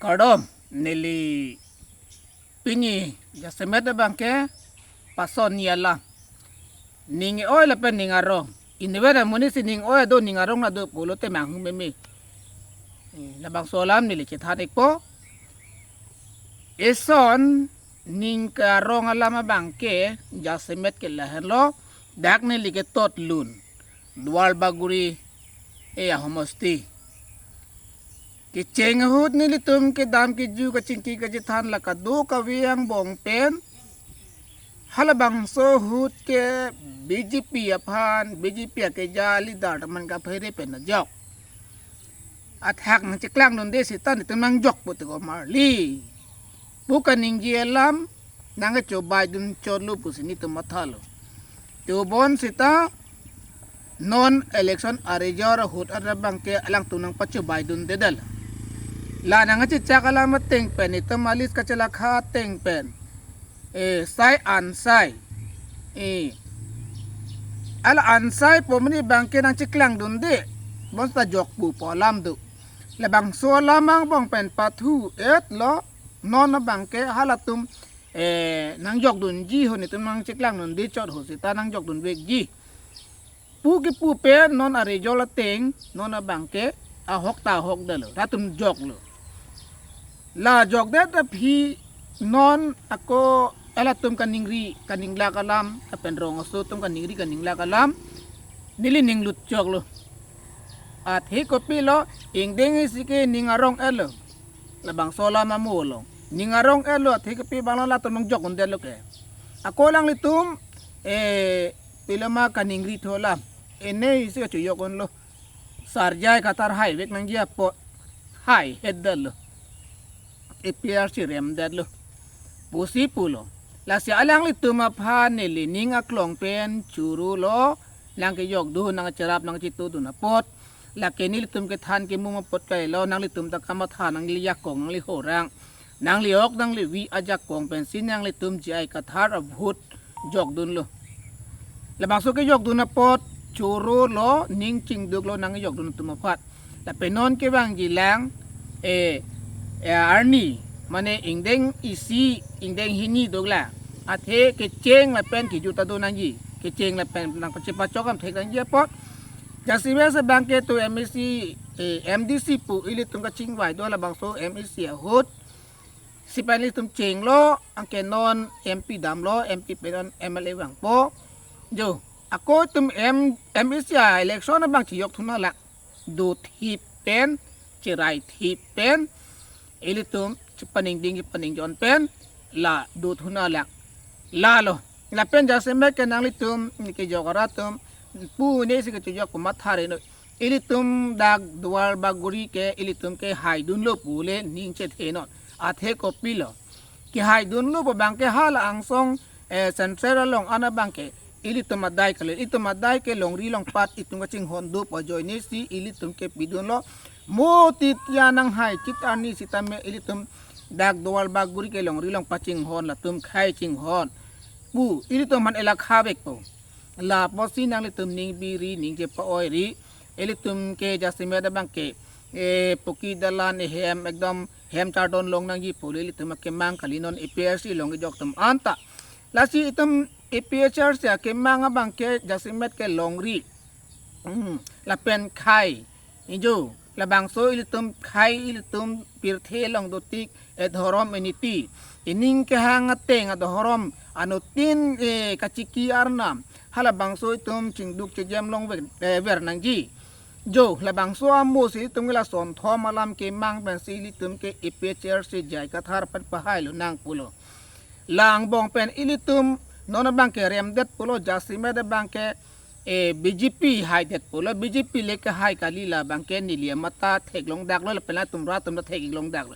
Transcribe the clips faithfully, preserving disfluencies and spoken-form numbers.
Kardom, neli pini jasemet abangke pason ni alam. Ning oi lapen ning arong. Inutvet amonit si ning oi ado ning arong ado pulote manghumeme. Eh, labangso alam neli chethan-ikpo. Eson ning ke arong alam abangke jasemet ke lahenlo, dak neli ketot lun Duar Bagori, eh, ahomosti. Kecheng ahut nelitum kedam keju kachingki kachethan la kadokave angbong pen halabangso ahut ke B J P aphan, B J P akeja leader atum an kaphere pen ajok athak nangcheklangdunde seta nelitum nangjok pute komarli pu kaningje alam nangkachobaidun chotlo pusi nelitum mathalo. Tubon seta non election a-result ahut abangke alangtum nangpachobaidundedetlo. La nangkachechak alam ateng pen, itum a-list kachelakha ateng pen, eh, sai ansai, eh, hala ansai pu amonit abangke nangcheklangdunde, bonseta jok pu pu alam do. Labangso alam angbong pen pathu-etlo, non abangke halatum, eh, nangjokdunji ho, nelitum nangcheklangdunde chot ho seta nangjokdunvekji pu kepu pen non a-result ateng, non abangke ahok ta ahokdetlo, latum joklo. La jokdet aphi non ako halatum kaningri kaninglak alam, lapen rong aso atum kaningri kaninglak alam neli ninglut choklo. Athe kopilo, ingdeng isi ke ning arong-etlo. Labangso alam amo lo. Ning arong-etlo, athe kopi abanglo latum nangjokdundetlo ke. Ako alanglitum, eh, piloma kaningri tho alam. Ene isi kachojok-unlo. Sar J I Kathar haivek nangji apot haihetdetlo. A P H L C remdetlo pusi pulo. Lasi alanglitum aphan neli ning aklong pen chorolo, nangkejokdun, nangcherap, nangchetudun apot. Lake nelitum kethan kemum apot kailo, nanglitum ta kamatha, nangli jakong, nangli horang, nangli ok, nangli vi ajakong pensi nanglitum J I Kathar a-vote jokdunlo. Labangso kejokdun apot chorolo, ning chingduklo nangkejokdun atum aphan. Lapen non kevangjilang, eh, eh, arni, mane ingdeng isi, ingdeng hini doklang. Athe kecheng lapen kejut ta do nangji. Kecheng lapen nangpachepachok am thek nangji apot. Jasemet abangke to M A C, eh, M D C pu ilitum kachingvai do labangso M A C ahut. Si pen ilitum chenglo, anke non M P damlo, M P pen non M L A vangpo. Jo, ako itum M, M A C a-election abang chejok thunalang. Dothip pen, cherai thip pen, ilitum chepaningding chepaningjon pen la do thunalang. Lalo. Lapen jasemet ke nanglitum kejok arat atum pu ne si kachojok komat thare noi. Ilitum dak Duar Bagori ke ilitum kehaidunlo pule ning chethe non. Athe kopilo. Kehaidunlo pu abangke hala angsong, eh, Central along an abangke ilitum adai kali. Ilitum adai ke longri longpat itum kachinghon do pu ajoine si ilitum kepidunlo. Mo titi anang hai chit arni sitame ilitum dak Duar Bagori ke longri longpat chinghon, latum khei chinghon pu ilitum aphan elakha vekpo. Lapusi nanglitum ning biri, ning chepa-oiri. Ilitum ke jasemet abangke, eh, poki dalan, eh, hem, ekdom hem chardon long nangji pule ilitum akemang kali non A P H L C along kejok atum anta. Lasi itum A P H L C akemang abangke jasemet ke longri. Hmm, lapen khei. Injo, labangso ilitum khei, ilitum pirthe along dotik, eh, dhorom eniti. Ining kehang ateng adhorom anuttin, eh, kachiki arnam. Halabangso itum chingduk chejem long ver, eh, ver nangji. Jo, labangso amo si itum ke lason thom alam kemang pensi ilitum ke A P H L C J I Kathar pen pahailonang pulo. La angbong pen ilitum non abangke remdet pulo, jasemet abangke, eh, B J P haidet pulo, B J P le kehai kali, labangke neli amat ta theklongdaklo, lapen latum rat atum ta theklongdaklo.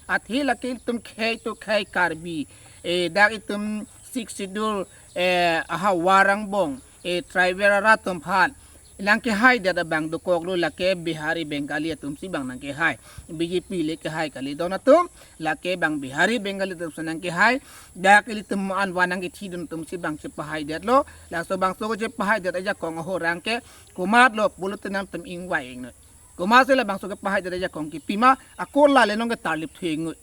Athe lake itum khei to khei Karbi, eh, dak itum Sixth Schedule, eh, ahavar angbong, eh, tribal arat atum aphan nangkehaidet abang dokoklo, lake Bihari Bengali atum si bang nangkehai. B J P le kehai kali don atum, lake bang Bihari Bengali atum si nangkehai. Dak ilitum an van nangkethidun atum si bang chepahaidetlo. Laso bangso kechepahaidet ajakong ahorang ke komatlo pulote nangtum ingvai ingnoi. Komatsi labangso kepahai dada jakong kipi ma, ako la le nonke tarlip thengui.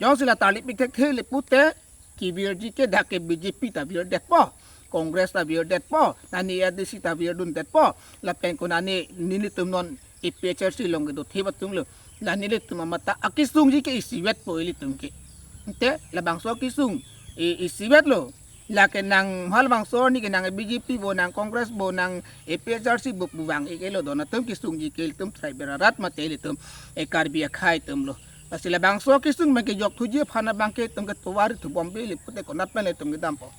Jongsi la tarlip ik thekthe le pute, kivirji ke dak ke B J P ta virdetpo, Congress ta virdetpo, nani A D C ta virdundetpo, lapen konane nelitum non A P H L C along kedo thep atum lo. La nelitum amat ta akesungji ke isivetpo ilitum ke. Te labangso kesung i, isivetlo. Lake nang hal bangso arni ke nang B J P bo, nang Congress bo, nang A P H L C bo pu vang ik-e lo, don atum kesungji ke ilitum tribal arat mate ilitum, eh, Karbi akhei atum lo. Lasi labangso kesung abangke jokthuji aphan abangke itum ke tovar thubom ave le pute konat pen le itum kedampo.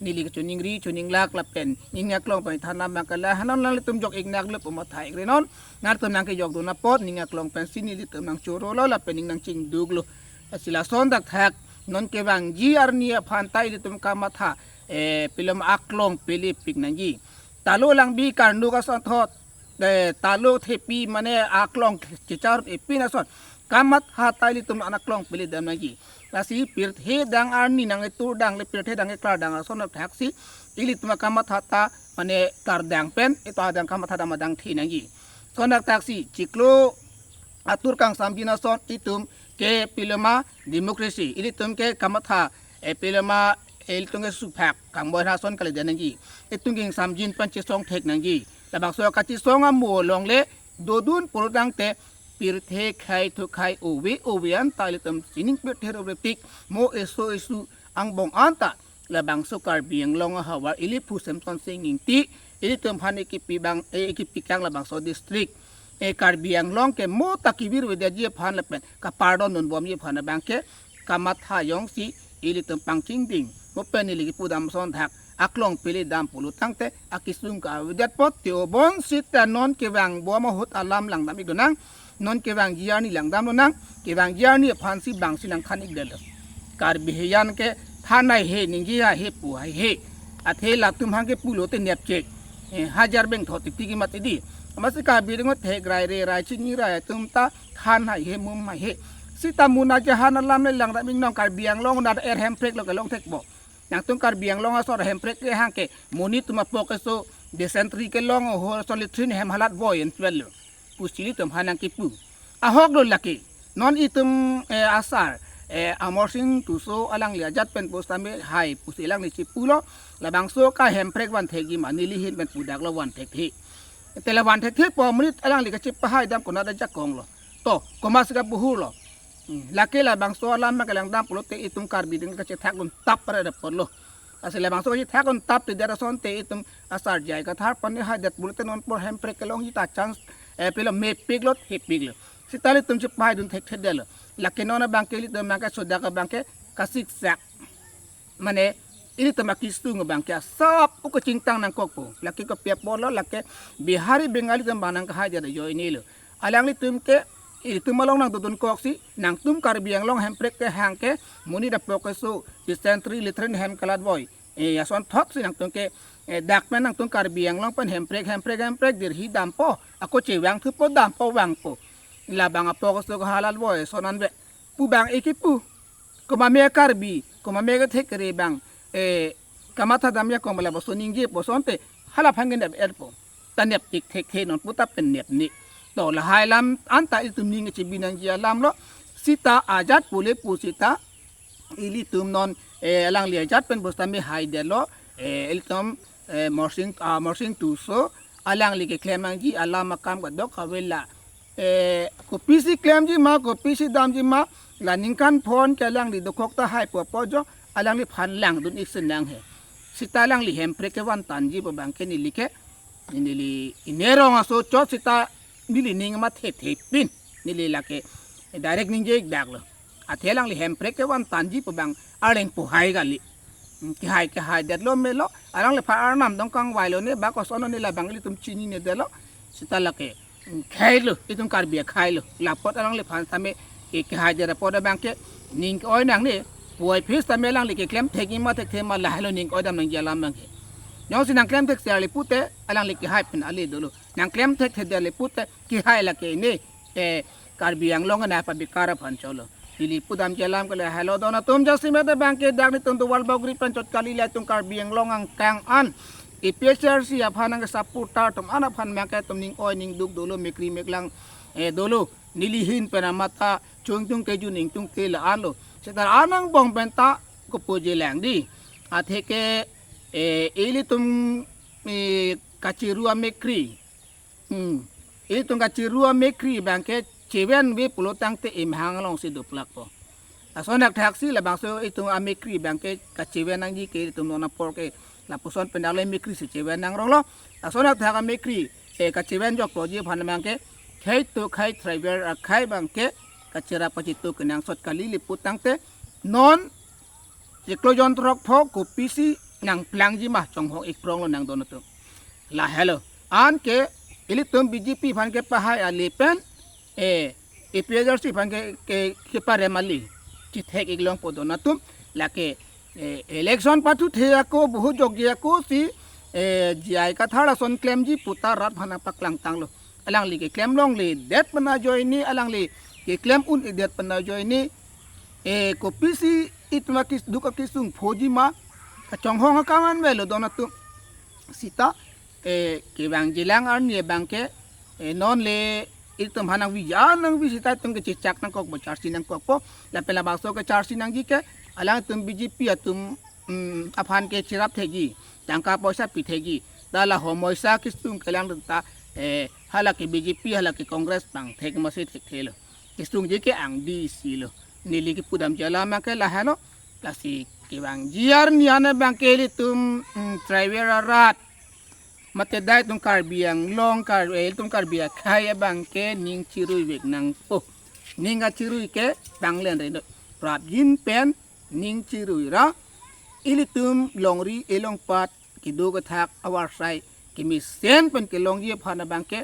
Neli ke choningri choninglak lapen ning aklong pen than abangke la hanan nanglitum jok ik nang le pu matha ik-re non. Nanglitum nangkejokdun apot ning aklong pensi nelitum nangchoro lo lapen ning nangchingduk lo. Lasi lason thakthak non kevangji arni aphan ta ilitum kamatha, eh, pilom aklong pele pik nangji. Talo langbi karnuk asonthot, eh, talo thepi mane aklong chechar epin ason kamatha ta ilitum an aklong pele dam nangji. Lasi pirthe adang arni nangketur dang le pirthe adang keklar dang ason thaksi ilitum akamatha ta mane klar dang pen ito adang kamatha dam adang the nangji. Son thakthaksi chiklo atur kangsamjin ason itum ke piloma democracy, ilitum ke kamatha, eh, piloma, eh, ilitum ke suphak kangboi ason kalidet nangji. Itum kangsamjin pen chesong thek nangji. Labangso kachesong amo along le dodun pulotangte pirthe khei thu khei ove ove anta ilitum sining pirthe ro tik mo eso esu angbong anta labangso Karbi Anglong ahavar ili phu Semson Sing Ingti ilitum aphan ikipi abang, eh, ikipikang labangso district, eh, Karbi Anglong ke mo ta kevirvedetji aphan lapen kapardondunbomji aphan abangke kamatha jongsi ilitum pangchingding mo pen ili kipu dam ason thak aklong pele dam pulotangte akesung kavedetpo, te obon sita non kevangbom ahut alam langdam ik lonang, non kevangji arni langdam lonang, kevangji arni aphansi bangsi nangkhan ikdetlo. Karbi hejan ke than haihe, ningje haihe, pu haihe. Athe latum hangke pulote nepchek. Eh, hajar bengtho tiktiki mati di. Amatsi Karbi ringot thek rai re rai chini rai atum ta than haihe, mum haihe. Sita muna jahan alam le langdam ik non, Karbi Anglong nat er Hemprek lo kelong thekpo. Nangtum Karbi Anglong asor Hemprek kehang ke monit atum apok keso dysentery kelong, ho ason latrine hem halat voi en twel lo pusi ilitum aphan nangkipu. Ahok lo lake. Non itum, eh, asar, eh, Amarsing Tisso alangli ajat pen pusitame hai pusi alangli chipulo. Labangso ka Hemprek van thekji ma, neli ahin pen pudak lo van thekthe. Te la van thekthe pu monit alangli kachepahai dam konat ajakong lo. To, komatsi kabuhur lo. Hmm, lake labangso alam ma kelangdam pulote itum Karbi ding kachethak dun tap pada dapot lo. Lasi labangso kachethak dun tap te dera asonte itum asar J I Kathar aphan haidet pulote non apor Hemprek kelongji ta chance, eh, pilo mepik lo, thepik lo. Sita ilitum chepahaidun thekthedetlo. Lake non abangke ilitum abangke sodak abangke kasiksak. Mane ilitum akesung abangke asap uko chingtang nangkokpo. Lake kopi apotlo, lake Bihari Bengali atum abang nangkahaidet ajoine lo. Alanglitum ke ilitum along nangdodunkoksi, nangtum Karbi Anglong Hemprek kehang ke monit apok keso dysentery latrine hem kalat voi, eh, asonthotsi nangtum ke, eh, dak pen nangtum Karbi Anglong pen Hemprek, Hemprek, Hemprek dirhi dampo, ako chevang thupo dampo vangpo. Labang apok keso kahalat voi ason anve pu abang ikipu. Komat me Karbi, komat me kethek kere abang, eh, kamatha dam jakong bala boso ningje pu asonte hala aphan ke nep-etpo. Ta nep tik thekthe non puta pen nepne. To lahai alam anta itum ning chebi nangji alam lo. Sita ajat pule pu sita ilitum non, eh, alangli ajat pen pusitame haidetlo, eh, ilitum, eh, Amarsing, ah, Amarsing Tisso alangli keklem nangji alam akam kadok kave la. Eh, kopisi klemji ma, kopisi damji ma, la ningkan phon ke alangli dokok tahai pu apot jo, alangliphan langdun iksin nanghe. Sita alangli Hemprek kevan tangji pu abangke neli ke, neli inerong aso chot sita neli ning mathe thepin, neli lake direct ningje ik dak lo. Athe alangli Hemprek kevan tangji pu abang arleng pohai kali. Hmm, kehai kehaidetlo melo, alangliphan arnam dong kangvailo ne, ba koson ne labang ilitum chininedetlo. Sita lake, hmm, khei lo, itum Karbi akhei lo. La apot alangliphan tame ke kehaidet apot abangke ning ke-oi nangne, puvoiphit tame alangli keklem thekji ma thekthe ma lahelo ning ke-oi dam nangji alam abangke. Jongsi nangklem thekser le pute alangli kehai pen ale dolo. Nangklem thekthedet le pute kehai lake ne, eh, Karbi Anglong ana pabikar aphan cholo. Neli pudamji alam ke lahelo, don atum, jasemet abangke dak netum Duarbagori pen chot kali, ilitum Karbi Anglong angkang an APHLC aphan nang supporter atum an aphan abangke itum ning oi ning duk dolo, mekri meklang, eh, dolo. Neli ahin pen amat ta chungtung kejun ingtungte la-an lo. Seta anang angbong pen ta kopuji lang dei. Atheke, eh, ilitum, eh, kachiru amekri. Hmm. Ilitum kachiru amekri abangke chevenve pulo tangte emahang alongsi doplakpo. Lason athak si labangso itum amekri abangke kacheven nangji ke itum non apor ke lapuson pen dak le mekri si cheven nangronglo. Lason athak amekri, eh, kacheven jokpoji aphan abangke khei to khei tribal akhei abangke kacherap kachitu kenangsot kali le pu tangte non chiklo jon throk pho kopisi nangplangji ma chonghong ikrong lo nangdon atum. Lahelo. Anke ilitum BJP aphan kepahai ale pen, eh, APHLC aphan ke, ke, keparem ale. Chithek iklongpo don atum. Lake, eh, election pathuthe ako, vote jokji ako si, eh, J I Kathar lason klemji pu ta rat aphan nangpaklangtanglo. Alangli keklem longledet pen ajoine, alangli keklem un-edet pen ajoine, eh, kopisi itum akis duk akisung phoji ma, kachonghong akam anvelo don atum. Seta, eh, kevangji lang arni abangke, eh, non le itum aphan nangvi ja nangvi seta itum kechechak nangkokpo, charsi nangkokpo. Lapen labangso kecharsi nangji ke alangtum BJP atum, mm, aphan kecherap thekji, tangka poisa pi thekji. Ta la homoisa kisung kelang ta, eh, hala ke BJP, hala ke Congress abang thek masi thekthelo. Kisungji ke angdi isi lo. Neli kepudamji alam abangke lahelo. Lasi kevangji arni an abangke ilitum, mm, tribal arat mate dak itum Karbi Anglong, Kar-, eh, itum Karbi akhei abangke ning chiruivek nangpo. Ning kachirui ke bang len reno. Prapjin pen ning chirui ra ilitum longri elongpat kedo kethak avarsai kemesen pen kelongji aphan abangke,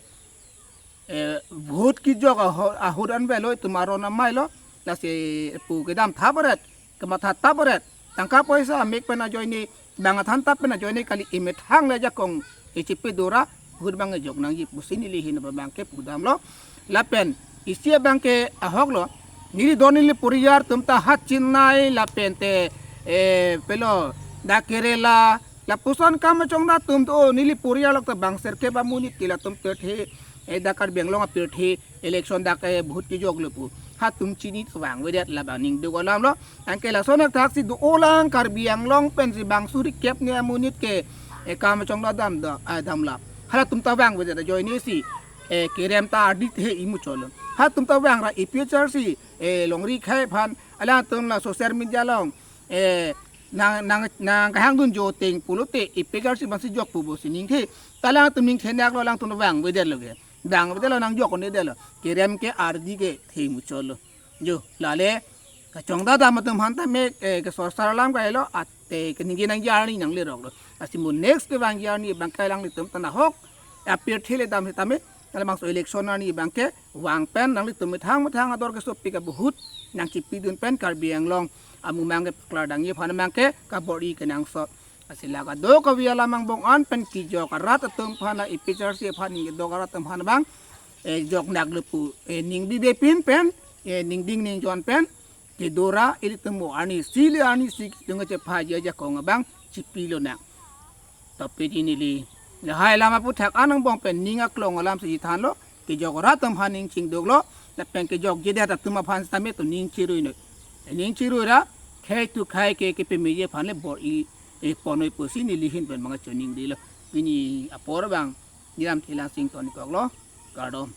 eh, vote kejok aho-, ahut anvelo itum aron amei lo. Lasi pu kedam thapret, kematha thapret, tangka poisa amek pen ajoine, bang athan tap pen ajoine kali, emethang le ajakong echipe dora, vote abang ejok nangji pusi neli ahin abangke pudamlo. Lapen isi abangke ahok lo, neli don neli poriyar atum ta ha Chennai lapen te, eh, pelo dak Kerala, lapuson kamachongna atum do, neli poriyar lok ta bang sirkep amonit ke latum pirthe, eh, dak Karbi Anglong apirthe election dak, eh, vote kejoklo pu. Hatum chini ta vangvedet labang ning duk alam lo. Anke lason athak si do-olang Karbi Anglong pensi bang suri kep ne amonit ke, eh, kamachongna dam da, ah, damlap. Halatum ta vangvedet ajoine si, eh, kerem ta ardi the imu cholo. Hatum ta vang ra APHLC, eh, longri akhei aphan, alangtum la social media along, eh, nang, nang, nangkehangdun jo teng pulote APHLC aphansi jokpo pusi ningthe. Ta alangtum ningthe naklo, alangtum vangvedetlo ke. Vangvedetlo, nangjok-un-edetlo. Kerem ke ardi ke the muchotlo. Jo, lale kachongdam atum aphan tame, eh, kesorsar alam kailo, ate keningje nangji arni nangleroklo. Lasi mo next kevangji arni abangke alanglitum ta nahok apirthe le dam tame, labangso election arni abangke vang pen nanglitum methang methang ador kesopik abohut nangchipidun pen Karbi Anglong amumang kepaklardangji aphan abangke kabor-i kenangsot. Lasi la kadokave alam angbong an pen kejok arat atum aphan, la APHLC aphan ning kedok arat atum aphan abang, eh, jok naklo pu, eh, ning bibepin pen, eh, ning ding ning jon pen kedo ra ilitum mo arnisi le arnisi kidung kachephaji ajakong abang chipilonang. Topi di neli lahai alam aputhak an angbong pen ning aklong alam si thanlo, kejok arat atum aphan ning chingduklo, lapen kejokjedet atum aphan sitame to ning chiruinoi. Ning chirui ra khei to khei ke kepemeji aphan le bor-i, eh, ponnoi pusi neli ahin pen bang choningdelo. Pini apor bang Niram Thelang Sing tonikoklo. Kardom.